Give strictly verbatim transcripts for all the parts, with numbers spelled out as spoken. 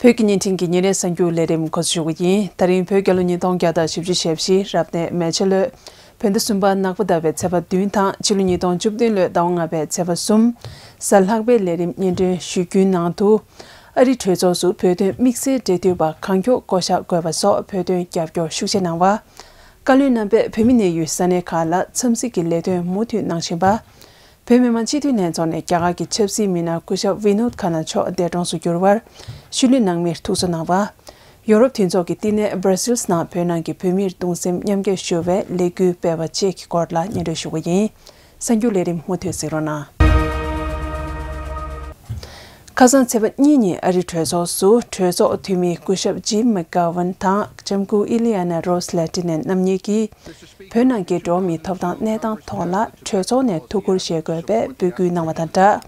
བོད་ཀྱི་བརྙན་འཕྲིན་གྱི་ཉིན་རེའི་གསར་འགྱུར་ལས་རིམ་འགོ་འཛུགས་ཞུ་གི་ཡིན། ད་རིང་བོད་རྒྱལ་ལོ་ཉིས་སྟོང་བརྒྱ་དང་བཞི་བཅུ་ཞེ་བཞི་རབ་གནས་མེ་བྱ་ལོ། བོད་ཟླ་གསུམ་པ་ནག་པོ་ཟླ་བའི་ཚེས་པ་བདུན་དང་ཕྱི་ལོ་ཉིས་སྟོང་བཅུ་བདུན་ལོའི་ཟླ་བ་ལྔ་པའི་ཚེས་པ་གསུམ། གཟའ་ལྷག་པའི་ལས་རིམ་སྙན་སྒྲོན་ཞུ་རྒྱུའི་ནང་དུ། ཨ་རིའི་གྲོས་ཚོགས་སུ་བོད་དོན་དམིགས་བསལ་འབྲེལ་མཐུད་པ་གང་མགྱོགས་བསྐོ་གཞག་དགོས་པ་སོགས་བོད་དོན་རྒྱབ་སྐྱོར་ཤུགས་ཆེ་གནང་བ། བཀའ་བློན་རྣམ་པས་བོད་མི་གནས་ཡུལ་ས་གནས་ཁག་ལ་འཚམས་གཟིགས་ཀྱི་ལས་དོན་མུ་མཐུད་གནང་བཞིན་པ། བོད་མི་མང་སྤྱི་འཐུས་ལྷན་ཚོགས་ནས་རྒྱ་གར་གྱི་ཆབ་སྲིད་མི་སྣ་སྐུ་ཞབས་བི་ནོད་ཁ་ན་མཆོག་འདས་གྲོངས་སུ་གྱུར་བར་ཤུལ་ལུས་ནང་མིར་ཐུགས་གསོ་གནང་བ། ཡོ་རོབ་མཐུན་ཚོགས་ཀྱི་བསྟི་གནས་སྦར་སིལ་ནང་བོད་ནང་གི་བོད་མིར་གདུང་སེམས་མཉམ་སྐྱེད་ཞུ་བའི་ལས་འགུལ་སྤེལ་བ་བཅས་ཀྱི་སྐོར་ལ་སྙན་སྒྲོན་ཞུ་གི་ཡིན། གསར་འགྱུར་ལས་རིམ་མུ་མཐུད་གཟིགས་རོགས་གནང་། ཁ་སང་ཚེས་པ་གཉིས་ཉིན་ཨ་རིའི་གྲོས་ཚོགས་སུ་གྲོས་ཚོགས་འཐུས་མི་སྐུ་ཞབས་ཇིམ་མེག་གྷ་ཝན་དང་ལྕམ་སྐུ་ཨི་ལི་ཡ་ན་རོས་ལེ་ཏི་ནན་རྣམ་གཉིས་ཀྱིས། བོད་ནང་གི་འགྲོ་བ་མིའི་ཐོབ་ཐང་གནས་སྟངས་ཐོག་ལ་གྲོས་ཚོགས་ནས་ཐུགས་ཁུར་བཞེས་དགོས་པའི་འབོད་སྐུལ་གནང་བ་དང་སྦྲགས།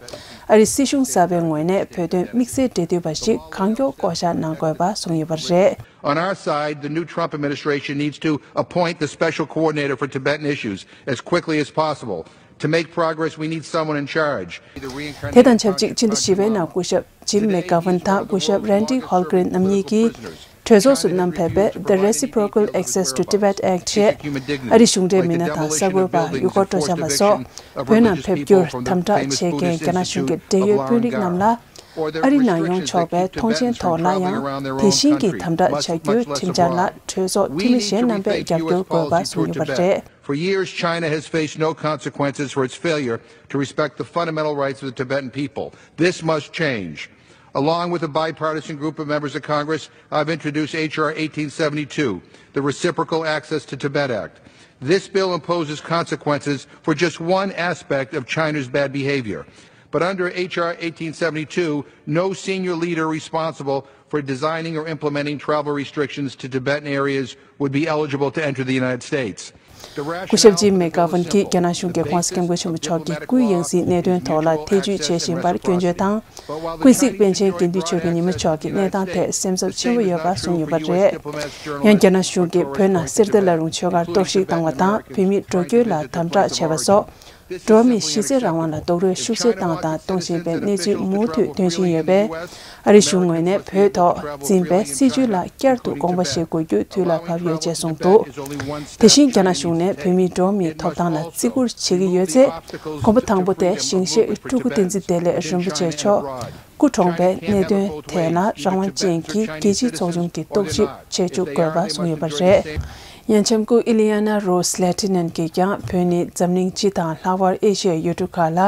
ཨ་རིའི་སྲིད་གཞུང་གསར་པའི་ངོས་ནས་བོད་དོན་དམིགས་བསལ་འབྲེལ་མཐུད་པ་ཞིག་གང་མགྱོགས་བསྐོ་གཞག་གནང་དགོས་པ་གསུངས་ཡོད་པ་རེད། On our side, the new Trump administration needs to appoint the special coordinator for Tibetan issues as quickly as possible. To make progress, we need someone in charge. དེ་དང་ཆབས་ཅིག་ཕྱི་ཟླ་བཞི་པའི་ནང་སྐུ་ཞབས་ཇིམ་མེག་གྷ་ཝན་དང་སྐུ་ཞབས་རན་ཌི་ཧོལ་གྷི་རིན་རྣམ་གཉིས་ཀྱིས། གྲོས་ཚོགས་སུ་བསྣམས་ཕེབས་པའི་The Reciprocal Access to Tibet Act ཞེས་ཨ་རིའི་གཞུང་འབྲེལ་མི་སྣ་དང་གསར་འགོད་པ་ཡུལ་སྐོར་སྤྲོ་འཆམ་པ་སོགས་བོད་ནང་ཕེབས་རྒྱུར་དམ་དྲག་བྱེད་མཁན་རྒྱ་ནག་གཞུང་གི་འབྲེལ་ཡོད་དཔོན་རིགས་རྣམས་ལ་ཨ་རི་ནང་ཡོང་ཆོག་པའི་ཐོངས་མཆན་ཐོག་ལ་ཡང་དེ་བཞིན་གྱི་དམ་དྲག་བྱ་རྒྱུའི་ཁྲིམས་འཆར་ལ་གྲོས་ཚོགས་འཐུས་མི་གཞན་རྣམ་པས་རྒྱབ་སྐྱོར་དགོས་པ་གསུངས་ཡོད་པ་རེད། For years, China has faced no consequences for its failure to respect the fundamental rights of the Tibetan people. This must change. Along with a bipartisan group of members of Congress, I've introduced H R eighteen seventy-two, the Reciprocal Access to Tibet Act. This bill imposes consequences for just one aspect of China's bad behavior. But under H R eighteen seventy-two, no senior leader responsible for designing or implementing travel restrictions to Tibetan areas would be eligible to enter the United States. སྐུ་ཞབས་ཇིམ་མེག་གྷ་ཝན་གྱིས་རྒྱ་ནག་གཞུང་གིས་༧གོང་ས་༧སྐྱབས་མགོན་ཆེན་པོ་མཆོག་གི་སྐུའི་ཡང་སྲིད་གནད་དོན་ཐོག་ལ་ཐེ་ཇུས་བྱེད་བཞིན་པར་སྐྱོན་བརྗོད་དང་། ཀུན་གཟིགས་པཎ་ཆེན་དགེ་འདུན་ཆོས་ཀྱི་ཉི་མ་མཆོག་གི་གནས་སྟངས་ཐད་སེམས་འཚབ་ཆེན་པོ་ཡོད་པ་གསུངས་ཡོད་པ་རེད། ཡང་རྒྱ་ནག་གཞུང་གིས་བོད་ནང་གསེར་རྟ་བླ་རུང་ཆོས་སྒར་གཏོར་བཤིག་བཏང་བ་དང་བོད་མིའི་འགྲོ་སྐྱོད་ལ་དམ་དྲག་བྱས་པ་སོགས། འགྲོ་བ་མིའི་གཞི་རྩའི་རང་དབང་ལ་རྡོག་རོལ་ཤུགས་ཆེ་བཏང་དང་གཏོང་བཞིན་པའི་གནས་ཚུལ་མུ་མཐུད་ཐོན་བཞིན་ཡོད་པས། ཨ་རིའི་གཞུང་ངོས་ནས་བོད་ཐོག་འཛིན་པའི་སྲིད་བྱུས་ལ་བསྐྱར་དུ་དགོངས་པ་བཞེས་དགོས་རྒྱུ་དུས་ལ་བབ་ཡོད་ཅེས་གསུངས་འདུག་དེ་བཞིན་རྒྱ་ནག་གཞུང་ནས་བོད་མིའི་འགྲོ་བ་མིའི་ཐོབ་ཐང་ལ་བརྩི་བཀུར་བྱེད་ཀྱི་ཡོད་ཚེ། གོམ་པ་དང་པོ་དེ་ཞིང་གཤེགས་སྤྲུལ་སྐུ་བསྟན་འཛིན་བདེ་ལེགས་རིན་པོ་ཆེ་མཆོག་སྐུ་གྲོངས་པའི་གནད་དོན་ཐད་ལ་རང་དབང་ཅན་གྱི་རྒྱལ་སྤྱིའི་ཚོགས་ཆུང་གིས་རྟོག་ཞིབ་བྱེད་བཅུག་དགོས་པ་གསུངས་ཡོད་པ་རེད། ཡང་ལྕམ་སྐུ་ཨི་ལི་ཡ་ན་རོས་ལེ་ཏི་ནན་གྱིས་ཀྱང་བོད་ནི་འཛམ་གླིང་སྤྱི་དང་ལྷག་པར་ཨེ་ཤི་ཡའི་ཡུལ་གྲུ་ཁག་ལ་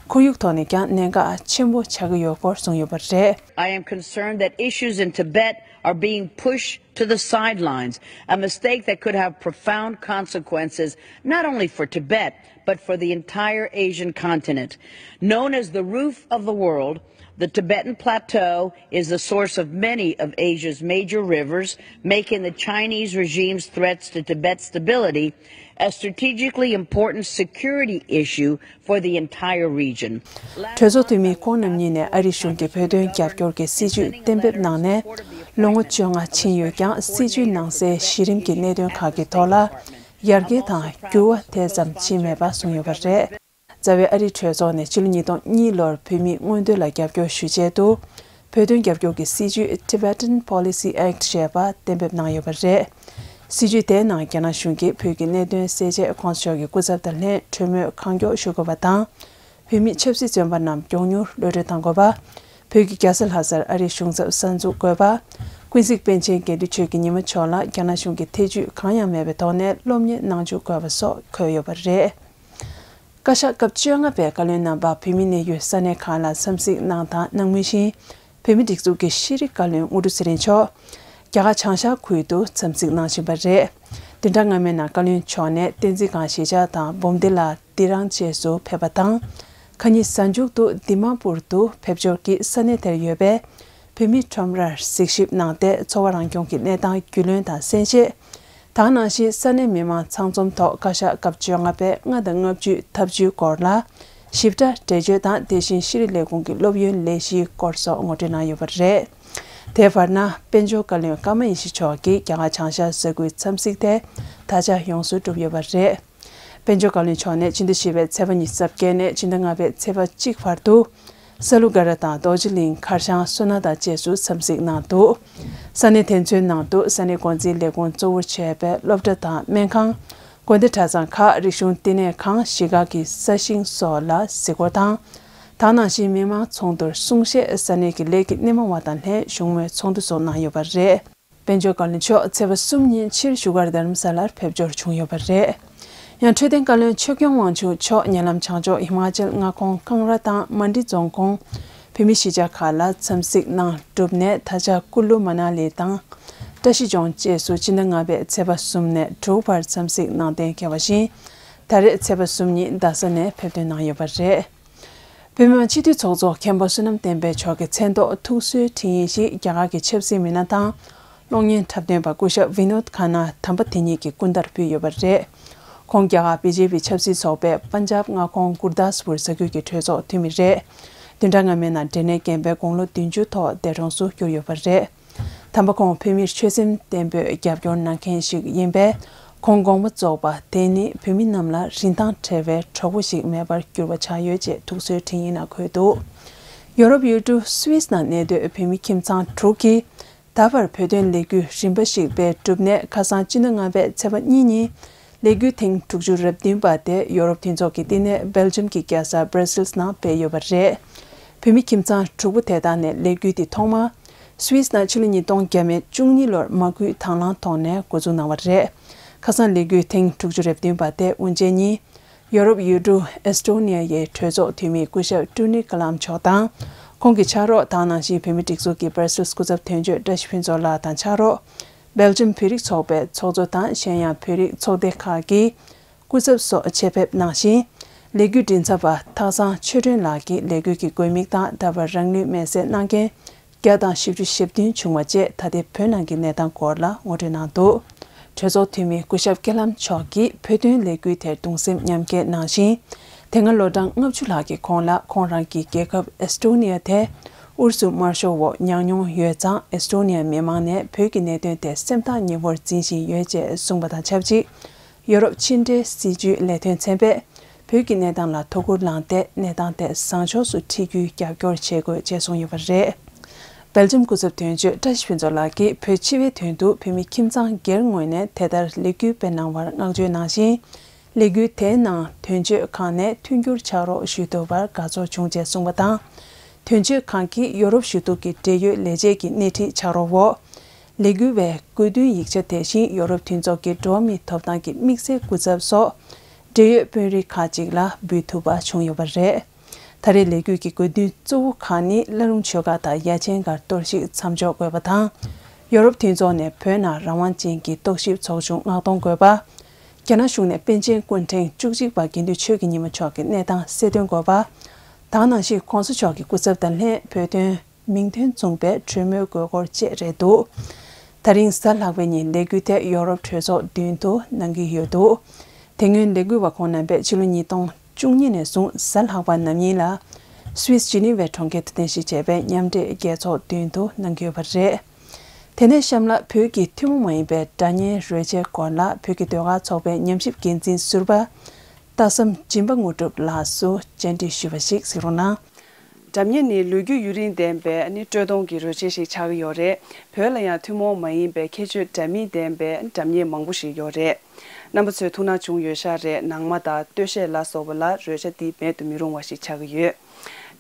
ཁོར་ཡུག་ཐོག་ནས་ཀྱང་གནད་འགག་ཆེན་པོ་ཆགས་ཀྱི་ཡོད་སྐོར་གསུངས་ཡོད་པ་རེད། I am concerned that issues in Tibet are being pushed to the sidelines, a mistake that could have profound consequences not only for Tibet, but for the entire Asian continent. Known as the roof of the world, the Tibetan Plateau is the source of many of Asia's major rivers, making the Chinese regime's threats to Tibet's stability a strategically important security issue for the entire region. གྲོས་ཚོགས་འཐུས་མི་ཁོང་རྣམ་གཉིས་ནས་ཨ་རིའི་གཞུང་གིས་བོད་དོན་རྒྱབ་སྐྱོར་གྱི་སྲིད་བྱུས་གཏན་འབེབས་གནང་ནས་ལོ་ངོ་བཅོ་ལྔ་ཕྱིན་ཡོད་ཀྱང་། སྲིད་བྱུས་ནང་གསལ་གཞི་རིམ་གྱི་གནད་དོན་ཁག་གི་ཐོག་ལ་ཡར་རྒྱས་དང་འགྱུར་བ་དེ་ཙམ་ཕྱིན་མེད་པ་གསུངས་ཡོད་པ་རེད། རྩ་བའི་ཨ་རིའི་གྲོས་ཚོགས་ནས་ཕྱི་ལོ་ཉིས་སྟོང་གཉིས་ལོར་བོད་མིའི་མངོན་འདོད་ལ་རྒྱབ་སྐྱོར་ཞུ་ཆེད་དུ། བོད་དོན་རྒྱབ་སྐྱོར་གྱི་སྲིད་བྱུས་Tibetan Policy Act ཞེས་པ་གཏན་འབེབས་གནང་ཡོད་པ་རེད། སྲིད་བྱུས་དེའི་ནང་རྒྱ་ནག་གཞུང་གིས་བོད་ཀྱི་གནད་དོན་སེལ་ཆེད་༧གོང་ས་མཆོག་གི་སྐུ་ཚབ་དང་ལྷན་གྲོས་མོལ་གང་མགྱོགས་ཞུ་དགོས་པ་དང་། བོད་མི་ཆབ་སྲིད་བཙོན་པ་རྣམས་མགྱོགས་མྱུར་གློད་གྲོལ་གཏང་དགོས་པ། བོད་ཀྱི་རྒྱལ་ས་ལྷ་སར་ཨ་རིའི་གཞུང་ཚབ་གསར་འཛུགས་དགོས་པ། ཀུན་གཟིགས་པཎ་ཆེན་དགེ་འདུན་ཆོས་ཀྱི་ཉི་མ་མཆོག་ལ་རྒྱ་ནག་གཞུང་གིས་ཐེ་ཇུས་གང་ཡང་མེད་པའི་ཐོག་ནས་སློབ་གཉེར་གནང་འཇུག་དགོས་པ་སོགས་འཁོད་ཡོད་པ་རེད། བཀའ་ཤག་སྐབས་བཅོ་ལྔ་པའི་བཀའ་བློན་རྣམ་པ་བོད་མི་གནས་ཡུལ་ས་གནས་ཁག་ལ་འཚམས་གཟིགས་གནང་དང་གནང་མུས་བཞིན། བོད་མིའི་སྒྲིག་འཛུགས་ཀྱི་ཤེས་རིག་བཀའ་བློན་དངོས་གྲུབ་ཚེ་རིང་མཆོག་རྒྱ་གར་བྱང་ཤར་ཁུལ་དུ་འཚམས་གཟིགས་གནང་བཞིན་པ་རེད། བདུན་ཕྲག་སྔ་མའི་ནང་བཀའ་བློན་མཆོག་ནས་བསྟན་འཛིན་སྒང་གཞིས་ཆགས་དང་འབུམ་སྡེ་ལ་དི་རང་བཅས་སུ་ཕེབས་པ་དང་། ཁ་ཉིན་གཟའ་མཇུག་ཏུ་དི་མ་པུར་དུ་ཕེབས་འབྱོར་གྱིས་ས་གནས་དེར་ཡོད་པའི་བོད་མིའི་ཁྲོམ་རར་གཟིགས་ཞིབ་གནང་སྟེ། འཚོ་བ་རང་སྐྱོང་གི་གནས་སྟངས་རྒྱུས་ལོན་དང་གསན་བཞེས། ད་ག་ནང་བཞིན་ས་གནས་མི་མང་ཚང་འཛོམས་ཐོག་བཀའ་ཤག་སྐབས་བཅོ་ལྔ་པའི་ལྔ་དང་ལྔ་བཅུའི་ཐབས་ཇུས་སྐོར་ལ་ཞིབ་ཕྲ་འགྲེལ་བརྗོད་དང་། དེ་བཞིན་ཤེས་རིག་ལས་ཁུངས་ཀྱི་སློབ་ཡོན་ལས་གཞིའི་སྐོར་སོགས་ངོ་སྤྲོད་གནང་ཡོད་པ་རེད། དེའི་བར་ན། དཔལ་འབྱོར་བཀའ་བློན་ཀརྨ་ཡེ་ཤེས་མཆོག་གིས་རྒྱ་གར་བྱང་ཤར་ས་ཁུལ་འཚམས་གཟིགས་དེ་ད་ཆ་ཡོངས་སུ་གྲུབ་ཡོད་པ་རེད། དཔལ་འབྱོར་བཀའ་བློན་མཆོག་ནས་ཕྱི་ཟླ་བཞི་པའི་ཚེས་པ་ཉི་ཤུ་རྩ་བརྒྱད་ནས་ཕྱི་ཟླ་ལྔ་པའི་ཚེས་པ་གཅིག་བར་དུ། ས་ལུ་སྒར་དང་རྡོ་རྗེ་གླིང་མཁར་བྱང་སོ་ན་དང་བཅས་སུ་འཚམས་གཟིགས་གནང་འདུག་ས་གནས་དེ་ཚོའི་ནང་དུ་ས་གནས་འགོ་འཛིན་ལས་ཁུངས་གཙོ་བོར་བྱས་པའི་སློབ་གྲྭ་དང་སྨན་ཁང་། དགོན་སྡེ་གྲྭ་ཚང་ཁག་རིག་གཞུང་བསྟི་གནས་ཁང་གཞིས་ཁག་གི་ས་ཞིང་སོགས་ལ་གཟིགས་སྐོར་དང་། དེ་ནང་བཞིན་མི་མང་ཚོགས་འདུར་གསུང་བཤད། ས་གནས་ཀྱི་ལས་ཀྱི་སྣེ་མང་བ་དང་ལྷན་བཞུགས་མོལ་ཚོགས་འདུ་སོགས་གནང་ཡོད་པ་རེད། དཔལ་འབྱོར་བཀའ་བློན་མཆོག་ཚེས་པ་གསུམ་ཉིན་ཕྱིར་བཞུགས་སྒར་རྡ་རམ་ས་ལར་ཕེབས་འབྱོར་བྱུང་ཡོད་པ་རེད། ཡང་འཕྲོད་བསྟེན་བཀའ་བློན་ཆོས་སྐྱོང་དབང་ཕྱུག་མཆོག་ཉེ་ལམ་བྱང་ཕྱོགས་ཧི་མ་ཅལ་མངའ་ཁོངས་ཀང་ར་དང་མན་ཌི་རྫོང་ཁོངས་བོད་མི་གཞིས་ཆགས་ཁག་ལ་འཚམས་གཟིགས་གནང་གྲུབ་ནས། ད་ཆ་ཀུ་ལུ་མ་ན་ལི་དང་བཀྲ་ཤིས་ལྗོངས་བཅས་སུ་སྤྱི་ཟླ་ལྔ་པའི་ཚེས་པ་གསུམ་ནས་དྲུག་བར་འཚམས་གཟིགས་གནང་གཏན་འཁེལ་བ་བཞིན། ད་རེས་ཚེས་པ་གསུམ་ཉིན་རྡ་ས་ནས་ཕེབས་ཐོན་གནང་ཡོད་པ་རེད། བོད་མི་མང་སྤྱི་འཐུས་ཚོགས་གཙོ་མཁན་པོ་བསོད་ནམས་བསྟན་འཕེལ་མཆོག་གི་མཚན་ཐོག་ཐུགས་གསོའི་འཕྲིན་ཡིག་ཞིག་རྒྱ་གར་གྱི་ཆབ་སྲིད་མི་སྣ་དང་། གློག་བརྙན་འཁྲབ་སྟོན་པ་སྐུ་ཞབས་བི་ནོད་ཁ་ན་དམ་པ་དེ་ཉིད་ཀྱི་སྐུ་ཟླར་ཕུལ་ཡོད་པ་རེད། ཁོང་རྒྱ་གར་བི་ཇེ་པི་ཆབ་སྲིད་ཚོགས་པའི་པན་ཇབ་མངའ་ཁོངས་གུར་དཱས་པུར་ས་ཁུལ་གྱི་གྲོས་ཚོགས་འཐུས་མི་རེད། བདུན་ཕྲག་སྔ་མའི་ནང་འབྲས་ནད་རྐྱེན་པས་དགུང་ལོ་བདུན་ཅུ་ཐོག་འདས་གྲོངས་སུ་གྱུར་ཡོད་པ་རེད། དམ་པ་ཁོང་བོད་མིར་ཆོད་སེམས་བརྟན་པོས་རྒྱབ་སྐྱོར་གནང་མཁན་ཞིག་ཡིན་པས། ཁོང་དགོངས་པ་རྫོགས་པ་དེ་ནི་བོད་མི་རྣམས་ལ་རིན་ཐང་བྲལ་བའི་གྲོགས་པོ་ཞིག་མེད་པར་གྱུར་པ་ཆགས་ཡོད་ཅེས་ཐུགས་གསོའི་འཕྲིན་ཡིག་ནང་འཁོད་འདུག་ཡོ་རོབ་ཡུལ་གྲུ་སུད་སི་ནང་གནས་སྡོད་བོད་མི་ཁྱིམ་ཚང་དྲུག་གིས་ད་བར་བོད་དོན་ལས་འགུལ་རིམ་པ་ཞིག་སྤེལ་གྲུབ་ནས། ཁ་སང་སྤྱི་ཟླ་ལྔ་པའི་ཚེས་པ་གཉིས་ཉིན་ལས་འགུལ་ཐེངས་དྲུག་ཅུ་རེ་བདུན་པ་དེ་ཡོ་རོབ་མཐུན་ཚོགས་ཀྱི་བསྟི་གནས་སྦེལ་ཇམ་གྱི་རྒྱལ་ས་སྦྲ་སིལ་ནང་སྤེལ་ཡོད་པ་རེད། བོད་མི་ཁྱིམ་ཚང་དྲུག་པོ་དེ་དག་ནས་ལས་འགུལ་དེ་ཐོག་མར་སུད་སི་ནང་ཕྱི་ལོ་ཉིས་སྟོང་བརྒྱ་མེད་བཅུ་གཉིས་ལོར་མ་སྐུལ་དང་བླངས་ཐོག་ནས་འགོ་འཛུགས་གནང་བ་རེད། ཁ་སང་ལས་འགུལ་ཐེངས་དྲུག་ཅུ་རེ་བདུན་པ་དེ་དབུ་འབྱེད་ཉིན། ཡོ་རོབ་ཡུལ་གྲུ་ཨེས་ཏོ་ནི་ཡའི་གྲོས་ཚོགས་འཐུས་མི་སྐུ་ཞབས་ཀྲུ་ནི་ཀ་ལམ་མཆོག་དང་། ཁོང་གི་ཕྱག་རོགས་དང་། ནང་བཞིན་བོད་མི་སྒྲིག་འཛུགས་ཀྱི་སྦར་སིལ་སྐུ་ཚབ་དོན་གཅོད་བཀྲ་ཤིས་ཕུན་ཚོགས་ལགས་དང་ཕྱག་རོགས། སྦེལ་ཇམ་བོད་རིགས་ཚོགས་པའི་ཚོགས་གཙོ་དང་གཞན་ཡང་བོད་རིགས་ཚོགས་སྡེ་ཁག་གི་སྐུ་ཚབ་སོགས་ཆེད་ཕེབས་གནང་ཞིང་། ལས་འགུལ་མགྲིན་ཚབ་པ་ཐག་བཟང་ཆོས་སྒྲོན་ལགས་ཀྱིས་ལས་འགུལ་གྱི་དགོས་དམིགས་དང་། ད་བར་རང་ལུས་མེར་སྲེག་གནང་མཁན་བརྒྱ་དང་བཞི་བཅུ་ཞེ་བདུན་བྱུང་བ་བཅས་ད་ལྟའི་བོད་ནང་གི་གནས་སྟངས་སྐོར་ལ་ངོ་སྤྲོད་གནང་འདུག་གྲོས་ཚོགས་འཐུས་མི་སྐུ་ཞབས་སྐལ་ལྷམ་མཆོག་གིས་བོད་དོན་ལས་འགུལ་དེར་གདུང་སེམས་མཉམ་སྐྱེད་གནང་ཞིང་། དེ་སྔ་ལོ་གྲངས་ལྔ་བཅུ་ལྷག་གི་གོང་ལ་ཁོང་རང་གི་རྒྱལ་ཁབ་ཨེས་ཏོ་ནི་ཡ་དེ་ཨུ་རུ་སུ་དམར་ཤོག་འོག་ཉག་མྱོང་ཡོད་ཙང་། ཨེས་ཏོ་ནི་ཡ་མི་མང་ནས་བོད་ཀྱི་གནད་དོན་དེ་སེམས་ཐག་ཉེ་བོར་འཛིན་བཞིན་ཡོད་ཅེས་གསུངས་པ་དང་ཆབས་ཅིག་ཡོ་རོབ་ཕྱི་འབྲེལ་སྲིད་བྱུས་ལས་དོན་ཚན་པས་བོད་ཀྱི་གནས་སྟངས་ལ་དོ་ཁུར་བླངས་ཏེ། གནས་སྟངས་དེ་བཟང་ཕྱོགས་སུ་འཁྲིད་རྒྱུའི་རྒྱབ་སྐྱོར་བྱེད་དགོས་ཅེས་གསུངས་ཡོད་པ་རེད། སྦེལ་ཇམ་སྐུ་ཚབ་དོན་གཅོད་བཀྲ་ཤིས་ཕུན་ཚོགས་ལགས་ཀྱིས་བོད་སྤྱི་པའི་དོན་དུ་བོད་མི་ཁྱིམ་ཚང་སྒེར་ངོས་ནས་དེ་ལྟར་ལས་འགུལ་སྤེལ་གནང་བར་བསྔགས་བརྗོད་གནང་ཞིང་། ལས་འགུལ་དེའི་ནང་དོན་གཅོད་ཁང་ནས་མཐུན་འགྱུར་ཕྱག་རོགས་ཞུ་ཐུབ་པར་དགའ་ཚོར་བྱུང་ཅེས་གསུངས་པ་དང་། དོན་གཅོད་ཁང་གིས་ཡོ་རོབ་ཞུ་གཏུག་གི་འབྲེལ་ཡོད་ལས་བྱེད་ཀྱི་སྣེ་ཁྲིད་ཕྱག་རོགས་འོག་ལས་འགུལ་བའི་དགོས་འདུན་ཡིག་ཆ་དེ་བཞིན་ཡོ་རོབ་མཐུན་ཚོགས་ཀྱི་འགྲོ་བ་མིའི་ཐོབ་ཐང་གི་དམིགས་བསལ་སྐུ་ཚབ་སོགས་འབྲེལ་ཡོད་དཔོན་རིགས་ཁག་ཅིག་ལ་འབུལ་ཐུབ་པ་བྱུང་ཡོད་པ་རེད། ད་རེས་ལས་འགུལ་གྱི་དགོས་འདུན་གཙོ་བོ་ཁག་ནི། བླ་རུང་ཆོས་སྒར་དང་ཡ་ཆེན་སྒར་གཏོར་བཤིག་མཚམས་འཇོག་དགོས་པ་དང་། ཡོ་རོབ་མཐུན་ཚོགས་ནས་བོད་ནང་རང་དབང་ཅན་གྱི་རྟོག་ཞིབ་ཚོགས་ཆུང་མངགས་གཏོང་དགོས་པ། རྒྱ་ནག་གཞུང་ནས་པཎ་ཆེན་སྐུ་ཕྲེང་བཅུ་གཅིག་པ་དགེ་འདུན་ཆོས་ཀྱི་ཉི་མ་མཆོག་གི་གནས་སྟངས་གསལ་སྟོན་དགོས་པ། དེ་ནང་བཞིན་གོང་ས་མཆོག་གི་སྐུ་ཚབ་དང་ལྷན་བོད་དོན་མིང་དོན་མཚུངས་པའི་གྲོས་མོལ་དགོས་སྐོར་བཅས་རེད་འདུག་ད་རིང་གཟའ་ལྷག་པའི་ཉིན་ལས་འགུལ་དེ་ཡོ་རོབ་གྲོས་ཚོགས་མདུན་དུ་གནང་གི་ཡོད་འདུག་དེ་སྔོན་ལས་འགུལ་བ་ཁོང་རྣམ་པས་ཕྱི་ལོ་ཉིས་སྟོང་བཅུ་གཉིས་ནས་བཟུང་གཟའ་ལྷག་པ་ནམ་ཉིན་ལ་སུད་སི་ཇི་ནི་ཝའི་གྲོང་ཁྱེར་དུ་རྟེན་གཞི་བྱས་པའི་མཉམ་འབྲེལ་རྒྱལ་ཚོགས་མདུན་དུ་གནང་གི་ཡོད་པ་རེད། དེ་ནས་གཤམ་ལ་བོད་ཀྱི་ཐུན་མོང་མ་ཡིན་པའི་སྒྲ་སྙན་རོལ་ཆའི་སྐོར་ལ་བོད་ཀྱི་ཟློས་གར་ཚོགས་པའི་ཉམས་ཞིབ་འགན་འཛིན་ཟུར་པ་རྟ་ཟམ་སྦྱིན་པ་དངོས་གྲུབ་ལགས་སུ་བཅར་འདྲི་ཞུས་པ་ཞིག་གཟིགས་རོགས་གནང་། སྒྲ་སྙན་ནི་ལོ་རྒྱུས་ཡུན་རིང་ལྡན་པའི་ནི་དཀྲོལ་གཏོང་གི་རོལ་ཆ་ཞིག་ཆགས་ཀྱི་ཡོད་རེད། བོད་ལ་ཡང་ཐུན་མོང་མ་ཡིན་པའི་ཁྱད་ཆོས་འདྲ་མིན་ལྡན་པའི་སྒྲ་སྙན་མང་པོ་ཞིག་ཡོད་རེད། རྣམ་པ་ཚོས་ཐུགས་སྣང་བྱུང་ཡོད་ཤག་རེད། ནང་མ་དང་སྟོད་གཞས་ལ་སོགས་པ་ལ་རོལ་ཆ་འདི་མེད་དུ་མི་རུང་བ་ཞིག་ཆགས་ཀྱི་ཡོད།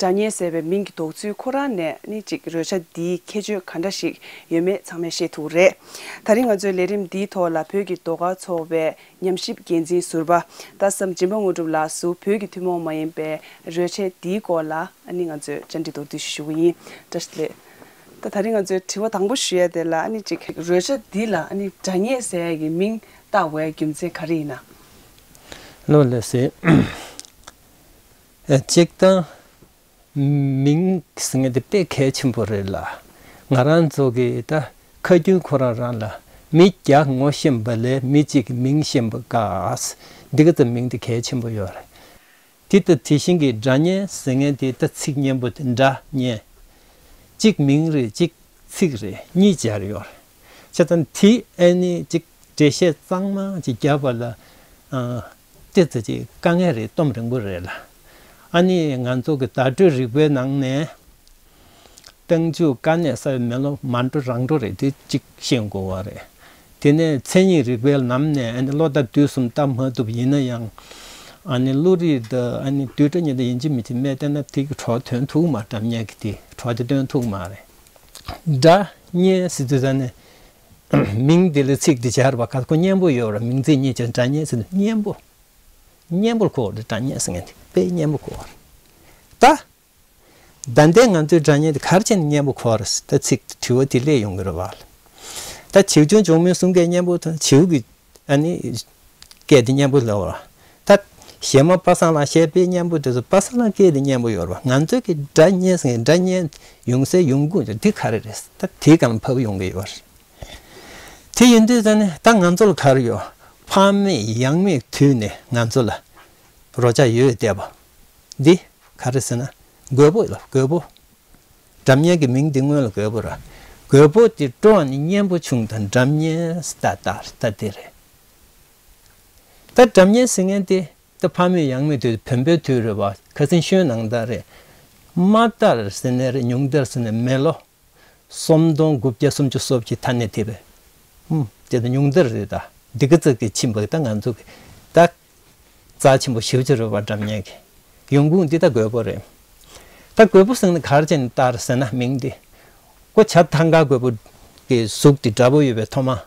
སྒྲ་སྙན་ཟེར་བའི་མིང་གི་འདོགས་ཚུལ་ཁོ་རང་ནས་ནི་གཅིག་རོལ་ཆ་འདིའི་ཁྱད་ཆོས་ག་འདྲ་ཞིག་ཡོད་མེད་ཚང་མས་ཤེས་ཐུབ་རེད། ད་རིང་ང་ཚོའི་ལས་རིམ་འདིའི་ཐོག་ལ་བོད་ཀྱི་ཟློས་གར་ཚོགས་པའི་ཉམས་ཞིབ་འགན་འཛིན་ཟུར་པ་རྟ་ཟམ་སྦྱིན་པ་དངོས་གྲུབ་ལགས་སུ་བོད་ཀྱི་ཐུན་མོང་མ་ཡིན་པའི་རོལ་ཆས་འདིའི་སྐོར་ལ་ཨ་ནི་ང་ཚོས་བཅར་འདྲི་མདོར་བསྡུས་ཤིག་ཞུ་གི་ཡིན། བཀྲ་ཤིས་བདེ་ལེགས། ད་ད་རིང་ང་ཚོའི་དྲི་བ་དང་པོ་ཞུ་ཡ་དེ་ལ་ཨ་ནི་ཅིག་རོལ་ཆ་འདི་ལ་ཨ་ནི་སྒྲ་སྙན་ཟེར་ཡ་གི་མིང་བཏགས་པའི་རྒྱུ་མཚན་ག་རེ་ཡིན་ན། ལགས་སོ། ཨ་གཅིག་དང་མིང་ཟེར་མཁན་དེ་དཔེ་གལ་ཆེན་པོ་རེད་ལ། ང་རང་ཚོ་གི་ད་ཁ་རྒྱུན་ཁོ་རང་རང་ལ་མི་བརྒྱ་ངོ་ཤེས་པ་ལས་མི་གཅིག་གི་མིང་ཤེས་པ་དཀའ། འདི་ག་ཙམ་མིང་དེ་གལ་ཆེན་པོ་ཡོད་རེད། དེ་ལྟ་དེ་བཞིན་གྱི་སྒྲ་སྙན་ཟེར་མཁན་དེ་ད་ཚིག་སྙན་པོ་དེ་སྒྲ་སྙན། གཅིག་མིང་རེད། གཅིག་ཚིག་རེད། གཉིས་སྦྱར་ཡོད་རེད། བྱས་ཙང་དེ་ཨ་ནི་གཅིག་འགྲེལ་བཤད་གཙང་མ་ཅིག་རྒྱབ་པ་ལ་ཨ་ཏོག་ཙམ་ཅིག་དཀའ་ངལ་རེད། གཏོང་རིང་པོ་རེད་ལ། ཨ་ནི་ང་ཚོ་གི་བརྡ་སྤྲོད་རིག་པའི་ནང་ནས། རྟགས་འཇུག་དཀའ་གནད་གསལ་བའི་མེ་ལོང་མ་འགྲོ་རང་འགྲོ་རེད། དེ་གཅིག་ཤེས་དགོས་པ་རེད། དེ་ནས་མཚན་ཉིད་རིག་པའི་ལམ་ནས་ཨ་ནི་བློ་ལྡབ་དུས་གསུམ་ལྟ་མ་ཐུབ་ཡིན་ན་ཡང་། ཨ་ནི་བློ་རིག་དང་ཨ་ནི་རྡུལ་ཕྲ་གཉིས་དང་ཡིན་གཅིག་མིན་གཅིག་སྨྲས་བལྟས་ན་དེ་གི་གྲོགས་ཐོན་ཐུབ་མ་རེད། སྒྲ་སྙན་གྱི་དེ་གྲོགས་དེ་ཐོན་ཐུབ་མ་རེད། སྒྲ་སྙན་ཟེར་དུས་ཙ་ནས་མིང་དེ་ལ་ཚིག་དེ་སྦྱར་བ་ག་ཁོ་སྙན་པོ་ཡོད་ར། མིང་ཚིག་གཉིས་ཀྱང་སྒྲ་སྙན་ཟེར་དུས་སྙན་པོ། སྙན་པོར་གོ་བ་རེད། སྒྲ་སྙན་ཟེར་མཁན་དེ་དཔེ་སྙན་པོ་གོ་བ་རེད། ད། ད་ལྟའི་ང་ཚོའི་སྒྲ་སྙན་དེ་ག་རེ་བྱས་ནས་སྙན་པོ་གོ་བ་རེད་ཟེར་ད་ཚིག་དྲི་བ་དེ་སླེབས་ཡོང་གི་རེད་བ། ད་བྱིའུ་ཆུང་ཆུང་མའི་གསུང་སྐད་སྙན་པོ་དང་བྱིའུ་གི་ཨ་ནི་སྐད་དེ་སྙན་པོ་ལབ་པ། ད་གཞས་མ་པ་སངས་ལགས་གཞས་དཔེ་སྙན་པོ་དེ་ཚོ་པ་སངས་ལགས་སྐད་དེ་སྙན་པོ་ཡོད་རེད་བ། ང་ཚོའི་གི་སྒྲ་སྙན་ཟེར་མཁན་སྒྲ་སྙན་ཡོང་སའི་ཡོང་ཁུངས་དེ་ག་རེ་རེད་ཟེར་ད་དེའི་སྒང་ལ་བབས་ཡོང་གི་ཡོད་རེད། དེ་ཡིན་དུས་ཙ་ནས་ད་ང་ཚོ་ལ་ག་རེ་ཡོད། ཕ་མེས་ཡང་མེས་དུས་ནས་ང་ཚོ་ལ་རོགས་ཆ་ཡོད་བསྡད་པ་འདི་ག་རེ་ཟེར་ན། རྒོད་པོ་ལ་རྒོད་པོ། སྒྲ་སྙན་གྱི་མིང་འདི་སྔོན་ལ་རྒོད་པོ་ར། རྒོད་པོ་དེ་སྤྲོ་བ་ནི་སྙན་པོ་བྱུང་དང་སྒྲ་སྙན་ད་ད་ད་དེ་རེད། ད་སྒྲ་སྙན་ཟེར་མཁན་དེ་ད་ཕ་མེས་ཡང་མེས་དུས་བོན་པོའི་དུས་རེད་བ། ཁ་སང་ཤོད་ནང་ལྟར་རེད། མ་ལྟར་ཟེར་ནས་རེད། ཉུང་མཐར་ཟེར་ནས་མེ་ལོ། སུམ་སྟོང་དགུ་བརྒྱ་སུམ་ཅུ་སོ་བཞི་ཐ་སྙད་དེ་བས། ཧུམ། དེ་ད་ཉུང་མཐར་རེད་ད། འདི་ག་ཙག་གི་ཕྱིན་པ་ད་ང་ཚོ་གི་ད། རྩ་ཆེན་པོ་ཞེ་པོ་ཅིག་རེད་བ་སྒྲ་སྙན་གྱི། ཡོང་ཁུངས་འདི་ད་རྒོད་པོ་རེད། ད་རྒོད་པོ་ཟེར་ན་ག་རེ་བྱས་ནས་བཏགས་ཟེར་ན་མིང་འདི། ཁོ་བྱ་ཐང་ག་རྒོད་པོ་གི་གཟུགས་འདི་འདྲ་པོ་ཡོད་པའི་ཐོག་མ།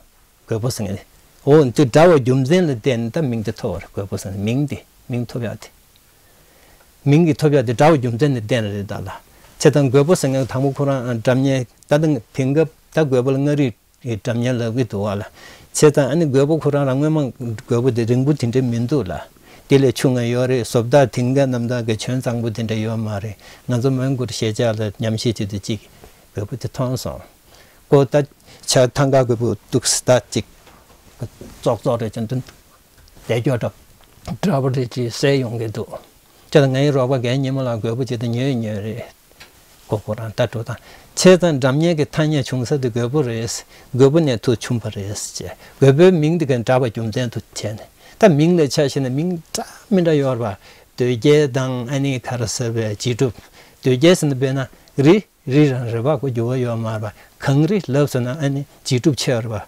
རྒོད་པོ་ཟེར་ནས། འོ་འདི་འདྲ་བའི་རྒྱུ་མཚན་ལ་བརྟེན་ནས་ད་མིང་འདི་ཐོབ་པ་རེད། རྒོད་པོ་ཟེར་ནས་མིང་འདི་མིང་ཐོབ་ཡག་དེ། མིང་གི་ཐོབ་ཡག་དེ་འདྲ་བའི་རྒྱུ་མཚན་ནས་བརྟེན་རེད་ད་ལ། བྱས་ཙང་རྒོད་པོ་ཟེར་མཁན་དང་པོ་ཁོ་རང་སྒྲ་སྙན་ད་ལྟ་དེང་སྐབས་ད་རྒོད་པོ་ལ་མངའ་རིས་ཀྱི་སྒྲ་སྙན་ལབ་ཀྱི་འདུག་བ་ལ། བྱས་ཙང་ཨ་ནི་རྒོད་པོ་ཁོ་རང་རང་སྔོན་མ་རྒོད་པོ་དེ་རིང་པོ་དེ་འདྲ་མི་འདུག་ལ། དེ་ལས་ཆུང་ང་ཡོད་རེད། བཟོ་ལྟ་དེང་སྐབས་རྣམ་དག་གི་ཆོན་གཙང་པོ་དེ་འདྲ་ཡོད་མ་རེད། ང་ཚོ་མོན་གྷོ་གཞིས་ཆགས་ལ་ཉམས་ཞིབ་བྱེད་དུས་གཅིག་རྒོད་པོ་དེ་མཐོང་སོང་། ཁོ་ད་བྱ་ཐང་ག་རྒོད་པོ་འདུག་ད་ཅིག་ཙོག་ཙོག་རེད་ཅན་དུ་བསྡད་སྐྱོ་འདྲ་འདྲ་པོ་རེད་ཅེས་ཟེར་ཡོང་གི་འདུག་ཁྱེད་དང་ངའི་རོགས་པ་རྒན་ཉི་མ་ལགས་རྒོད་པོ་ཅིག་ཏུ་ཉོས་ཉོས་རེད། ཁོ་ཁོ་རང་ལྟ་འགྲོ་དང་། བྱས་ཙང་སྒྲ་སྙན་གྱི་ཐ་སྙད་བྱུང་ས་དེ་རྒོད་པོ་རེད། རྒོད་པོ་ནས་ཐུག་བྱུང་བ་རེད་ཅེས། རྒོད་པོའི་མིང་དེ་ག་འདྲ་བ་རྒྱུ་མཚན་དུ་བྱས་ནས། ད་མིང་ལ་ཆ་བཞག་ན་མིང་འདྲ་མི་འདྲ་ཡོད་རེད་པ། དོལ་རྒྱལ་དང་ཨ་ནི་ག་རེ་ཟེར་བའི་རྗེས་གྲུབ། དོལ་རྒྱལ་ཟེར་ན་དཔེར་ན་རི། རི་རང་རེད་པ། ཁོ་འགྱུར་བ་ཡོད་མ་རེད་པ། གངས་རི་ལབ་ཟེར་ན་ཨ་ནི་རྗེས་གྲུབ་ཆེ་བ་རེད་པ།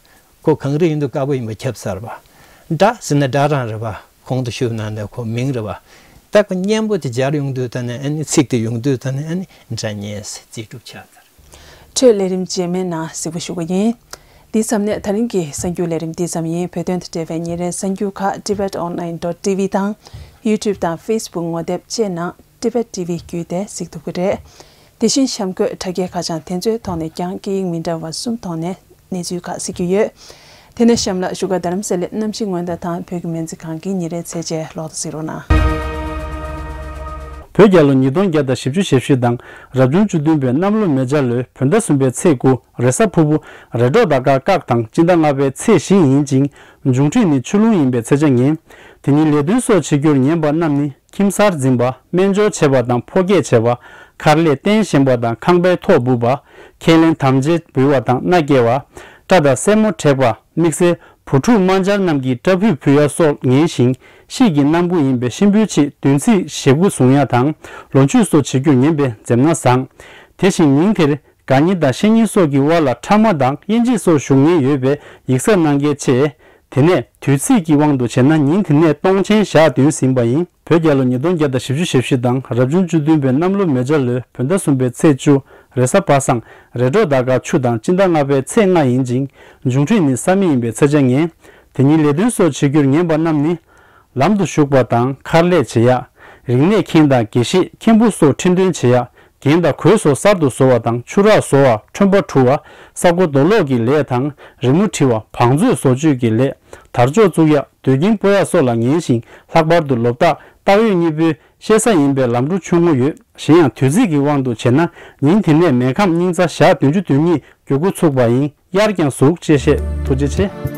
ཁོ་གངས་རི་ཡིན་དུས་དཀར་པོ་ཡིན་པ་ཁྱབ་ཚར་བ། སྒྲ་ཟེར་ན་སྒྲ་རང་རེད་པ། གོང་དུ་ཞུས་ནང་ལས་ཁོ་མིང་རེད་པ། ད་ཁོ་སྙན་པོ་དེ་སྦྱར་ཡོང་དུས་ད་ནི་ཨ་ནི་ཚིག་དེ་ཡོང་དུས་ད་ནི་ཨ་ནི་སྒྲ་སྙན་ཟེར་རྗེས་གྲུབ་ཆགས་ཚར། འཕྲོས་ལས་རིམ་རྗེས་མའི་ནང་གཟིགས་པ་ཞུ་གི་ཡིན། འདི་ཙམ་ནས་ད་རིང་གི་གསར་འགྱུར་ལས་རིམ་འདི་ཙམ་ཡིན། བོད་དོན་དང་འབྲེལ་བའི་ཉིན་རེའི་གསར་འགྱུར་ཁག་tibet online dot tv དང་YouTube དང་Facebook ངོ་དེབ་བཅས་ནང་Tibet T V བརྒྱུད་དེ་གཟིགས་ཐུབ་ཀྱི་རེད། དེ་བཞིན་གཤམ་འཁོད་དྲ་རྒྱའི་ཁ་བྱང་དེ་ཚོའི་ཐོག་ནས་ཀྱང་སྐད་ཡིག་མི་འདྲ་བ་གསུམ་ཐོག་ནས་གནས་ཚུལ་ཁག་གཟིགས་རྒྱུ་ཡོད། དེ་ནས་གཤམ་ལ་བཞུགས་སྒར་རྡ་རམ་ས་ལའི་གནམ་གཤིས་སྔོན་བརྡ་དང་བོད་ཀྱི་སྨན་རྩིས་ཁང་གི་ཉིན་རེའི་ཚེས་ཆའི་ལོ་ཐོ་གཟིགས་རོགས་གནང་། བོད་རྒྱལ་ལོ་ཉིས་སྟོང་བརྒྱ་དང་བཞི་བཅུ་ཞེ་བཞི་དང་རབ་བྱུང་བཅུ་བདུན་པའི་གནམ་ལོ་མེ་བྱ་ལོའི་བོད་ཟླ་གསུམ་པའི་ཚེས་དགུ་རེས་གཟའ་ཕུར་བུ་རེས་འགྲོགས་ཟླ་སྐར་སྐག་དང་སྤྱི་ཟླ་ལྔ་པའི་ཚེས་བཞི་ཡིན་ཅིང་། འབྱུང་འཕྲོད་ནི་ཆུ་ཀླུང་ཡིན་པའི་ཚེས་ཆ་ངེས། དེ་ཉིན་ལས་དོན་སོགས་བྱེད་རྒྱུར་ཉན་པ་རྣམས་ནི། ཁྱིམ་གསར་འཛིན་པ། སྨན་སྦྱོར་བྱེད་པ་དང་ཕོ་སྐྱེས་བྱེད་པ། མཁར་ལས་རྟེན་བཞེངས་པ་དང་ཁང་པའི་ཐོག་སྦུབ་པ། ཁས་ལེན་དམ་བཅའ་འབུལ་བ་དང་མནའ་སྐྱེལ་བ། སྐྲ་དང་སེན་མོ་བྲེག་པ། དམིགས་བསལ་བུ་ཕྲུག་དམར་འབྱར་རྣམས་ཀྱིས་སྐྲ་ཕུད་ཕུད་ཡ་སོགས་ངེས་ཤིང་། དཔྱིད་ཀྱི་གནམ་སྒོ་ཡིན་པས་གཤིན་པོའི་ཆེད་བདུན་ཚིགས་ཞེ་དགུ་བཟུང་ཡ་དང་། ལོ་མཆོད་སོགས་བྱེད་རྒྱུར་ཉན་པས་མཛེམ་ན་བཟང་། དེ་བཞིན་ཉིན་དེར། དགའ་ཉེ་དང་བཤེས་གཉེན་སོགས་ཀྱི་དབར་ལ་ཕྲ་མ་དང་དབྱེ་འབྱེད་སོགས་ཞུགས་ཉེན་ཡོད་པས་ཡིག་གཟབ་གནང་གལ་ཆེ། དེ་ནས་དུས་ཚིགས་ཀྱི་དབང་དུ་བྱས་ན་ཉིན་དེ་ནས་སྟོང་ཆེན་ཞག་བདུན་ཟིན་པ་ཡིན། བོད་རྒྱལ་ལོ་ཉིས་སྟོང་བརྒྱ་དང་བཞི་བཅུ་ཞེ་བཞི་དང་རབ་བྱུང་བཅུ་བདུན་པའི་གནམ་ལོ་མེ་བྱ་ལོའི་བོད་ཟླ་གསུམ་པའི་ཚེས་བཅུ་རེས་གཟའ་པ་སངས་རེས་འགྲོགས་ཟླ་སྐར་ཆུ་དང་སྤྱི་ཟླ་ལྔ་པའི་ཚེས་ལྔ་ཡིན་ཅིང་། འབྱུང་འཕྲོད་ནི་ས་མེ་ཡིན་པའི་ཚེས་ཆ་ངེས། དེ་ཉིན་ལས་དོན་སོགས་བྱེད་རྒྱུར་ཉན་པ་རྣམས་ནི། ལམ་དུ་ཞུགས་པ་དང་མཁར་ལས་བྱེད་ཡག་རིག་གནས་མཁན་དང་དགེ་བཤེས་མཁན་པོ་སོགས་ཁྲི་འདོན་བྱེད་ཡག་རྒྱན་དང་གོས་སོགས་གསར་དུ་བཟོ་བ་དང་ཆུ་རགས་བཟོ་བ། ཁྲོན་པ་འཁྲུ་བ། ས་རྐོ་རྡོ་སློག་གི་ལས་དང་རི་མོ་འབྲི་བ། བང་མཛོད་བཟོ་བཅོས་ཀྱི་ལས། དར་ལྕོག་བཙུགས་ཡག་སྡོད་ཁྱིམ་སྤོ་ཡག་སོགས་ལ་ངེས་ཤིང་། ལྷག་པར་དུ་ལོ་རྟགས་སྟག་ཡོས་གཉིས་པོའི་ཤེ་ས་ཡིན་པས་ལམ་འགྲོ་ཆུ་ངོ་ཡོད། གཞན་ཡང་དུས་ཚིགས་ཀྱི་དབང་དུ་བྱས་ན་ཉིན་དེ་ནས་མེ་ཁམས་སྙིང་རྩ་ཞག་བདུན་ཅུ་དོན་གཉིས་མགྱོགས་འགོ་ཚུགས་པ་ཡིན། དབྱར་ཀྱང་ཟུག་ཅེས་བཤད། ཐུགས་རྗེ་ཆེ།